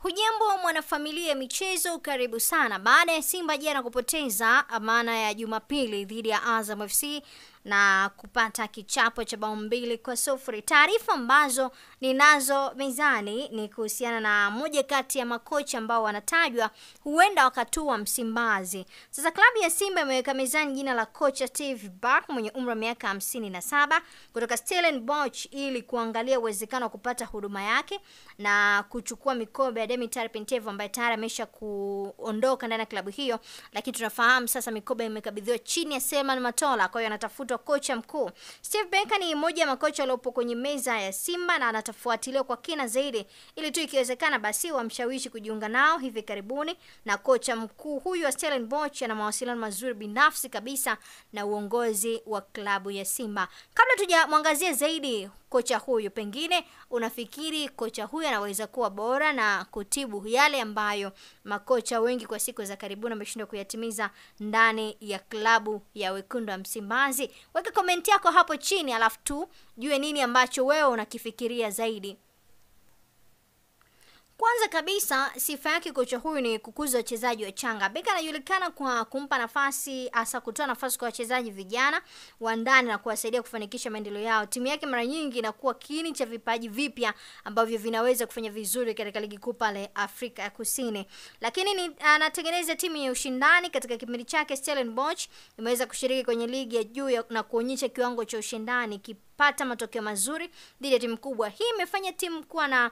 Hujambo mwanafamilia ya michezo, karibu sana. Baada ya Simba jana kupoteza maana ya Jumapili dhidi ya Azam FC na kupata kichapo cha bao 2-0. Taarifa ambazo ninazo mezani ni kuhusiana na moja kati ya makocha ambao wanatajwa huenda wakatua Msimbazi. Sasa klabu ya Simba imeweka mezani jina la kocha Steve Barker mwenye umri wa miaka 57 kutoka Stellenbosch ili kuangalia uwezekano wa kupata huduma yake na kuchukua mikoba ya Dimitar Pantev ambaye tayari amesha kuondoka ndani ya klabu hiyo, lakini tunafahamu sasa mikoba imekabidhiwa chini ya Selman Matola, kwa hiyo anatafuta kocha mkuu. Steve Barker ni mmoja wa makocha waliopo kwenye meza ya Simba na anatafuatiliwa kwa kina zaidi ili tu ikiwezekana basi wamshawishi kujiunga nao hivi karibuni. Na kocha mkuu huyu wa Stellenbosch ana mawasiliano mazuri binafsi kabisa na uongozi wa klabu ya Simba. Kabla tujamwangazia zaidi kocha huyu, pengine unafikiri kocha huyu anaweza kuwa bora na kutibu yale ambayo makocha wengi kwa siku za karibuni wameshindwa kuyatimiza ndani ya klabu ya Wekundu wa Msimbazi? Weka komenti yako hapo chini alafu tu jue nini ambacho wewe unakifikiria zaidi. Kwanza kabisa, sifa yake kocha huyu ni kukuza wachezaji wachanga. Beka anajulikana kwa kumpa nafasi, hasa kutoa nafasi kwa wachezaji vijana wa ndani na kuwasaidia kufanikisha maendeleo yao. Timu yake mara nyingi inakuwa kiini cha vipaji vipya ambavyo vinaweza kufanya vizuri katika ligi kuu pale Afrika ya Kusini. Lakini anatengeneza timu ya ushindani. Katika kipindi chake Stellenbosch imeweza kushiriki kwenye ligi ya juu na kuonyesha kiwango cha ushindani, pata matokeo mazuri dhidi ya timu kubwa. Hii imefanya timu kuwa na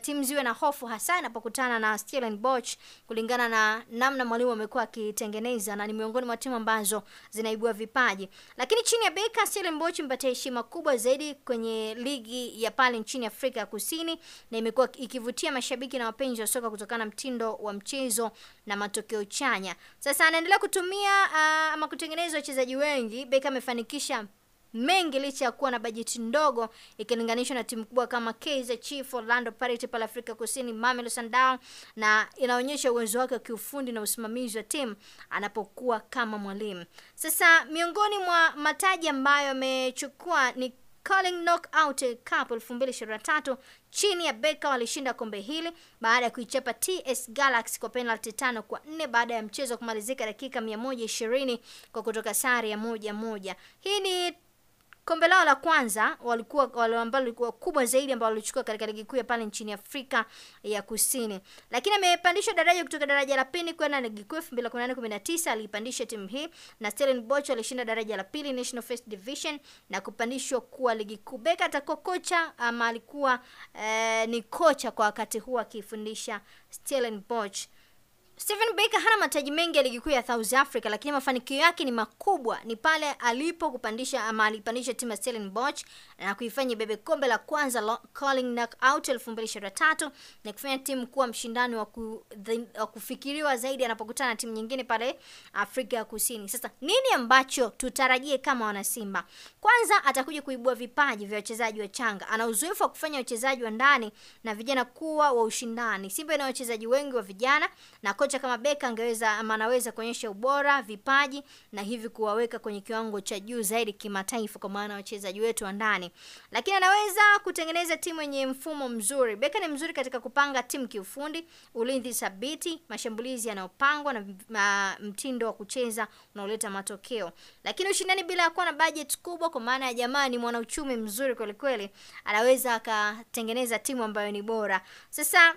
timu ziwe na hofu hasa inapokutana na Stellenbosch kulingana na namna mwalimu amekuwa akitengeneza, na ni miongoni mwa timu ambazo zinaibua vipaji. Lakini chini ya Barker, Stellenbosch imepatia heshima kubwa zaidi kwenye ligi ya pale nchini Afrika ya Kusini na imekuwa ikivutia mashabiki na wapenzi wa soka kutokana na mtindo wa mchezo na matokeo chanya. Sasa anaendelea kutumia ama kutengeneza wachezaji wengi. Barker amefanikisha mengi licha ya kuwa na bajeti ndogo ikilinganishwa na timu kubwa kama Kaizer Chiefs, Orlando Pirates pale Afrika Kusini, Mamelodi Sundowns, na inaonyesha uwezo wake wa kiufundi na usimamizi wa timu anapokuwa kama mwalimu. Sasa miongoni mwa mataji ambayo amechukua ni Carling Knockout Cup 2023. Chini ya Barker walishinda kombe hili baada ya kuichapa TS Galaxy kwa penalty 5-4 baada ya mchezo kumalizika dakika 120 kwa kutoka sare ya 1-1. Hii ni kombe lao la kwanza walikuwa ambalo lilikuwa kubwa zaidi ambalo walichukua katika ligi kuu ya pale nchini Afrika ya Kusini. Lakini amepandishwa daraja kutoka daraja la pili kwenda ligi kuu 2018-19, alipandisha timu hii na Stellenbosch alishinda daraja la pili National First Division na kupandishwa kuwa ligi kuu. Barker atakuwa kocha ama alikuwa ni kocha kwa wakati huu akifundisha Stellenbosch. Steven Barker hana mataji mengi ya ligi kuu ya South Africa, lakini mafanikio yake ni makubwa. Ni pale alipo kupandisha ama alipandisha timu ya Stellenbosch na kuifanya ibebe kombe la kwanza Carling Knockout 2023 na kufanya timu kuwa mshindani wa kufikiriwa zaidi anapokutana na timu nyingine pale Afrika ya Kusini. Sasa nini ambacho tutarajie kama wana Simba? Kwanza atakuja kuibua vipaji vya wachezaji wachanga. Ana uzoefu wa kufanya wachezaji wa ndani na vijana kuwa wa ushindani. Simba ina wachezaji wengi wa vijana na kocha kama Barker angeweza ama anaweza kuonyesha ubora, vipaji na hivi kuwaweka kwenye kiwango cha juu zaidi kimataifa kwa maana wachezaji wetu wa ndani. Lakini anaweza kutengeneza timu yenye mfumo mzuri. Barker ni mzuri katika kupanga timu kiufundi, ulinzi thabiti, mashambulizi yanayopangwa na mtindo wa kucheza unaoleta matokeo. Lakini ushindani bila kuwa na budget kubwa, kwa maana ya jamaa ni mwanauchumi mzuri kweli kweli, anaweza akatengeneza timu ambayo ni bora. Sasa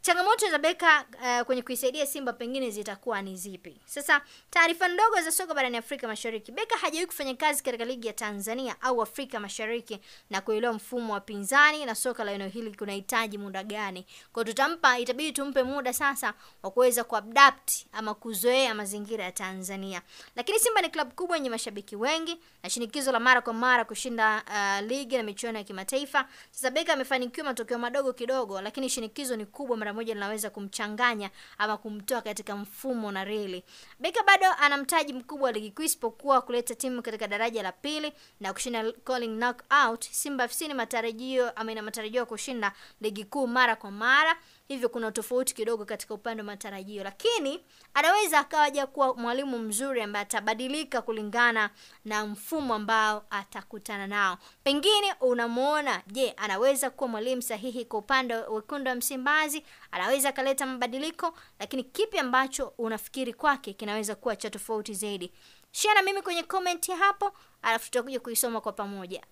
changamoto za Barker kwenye kuisaidia Simba pengine zitakuwa ni zipi? Sasa taarifa ndogo za soka barani Afrika Mashariki. Barker hajawahi kufanya kazi katika ligi ya Tanzania au Afrika Mashariki na kuelewa mfumo wa pinzani na soka la eneo hili kunahitaji muda gani. Kwa hiyo itabidi tumpe muda sasa wa kuweza kuadapt ama kuzoea mazingira ya Tanzania. Lakini Simba ni klabu kubwa yenye mashabiki wengi na shinikizo la mara kwa mara kushinda ligi na michuano ya kimataifa. Sasa Barker amefanikiwa matokeo madogo kidogo, lakini shinikizo ni kubwa, mara moja linaweza kumchanganya ama kumtoa katika mfumo na reli. Barker bado ana mtaji mkubwa wa ligi kuu isipokuwa kuleta timu katika daraja la pili na kushinda Carling Knockout. Simba FC ni matarajio ama ina matarajio ya kushinda ligi kuu mara kwa mara. Hivyo kuna tofauti kidogo katika upande wa matarajio, lakini anaweza akawaja kuwa mwalimu mzuri ambaye atabadilika kulingana na mfumo ambao atakutana nao. Pengine unamuona, je, anaweza kuwa mwalimu sahihi kwa upande wa wekundu wa Msimbazi? Anaweza akaleta mabadiliko, lakini kipi ambacho unafikiri kwake kinaweza kuwa cha tofauti zaidi? Share na mimi kwenye comment hapo, alafu tutakuja kuisoma kwa pamoja.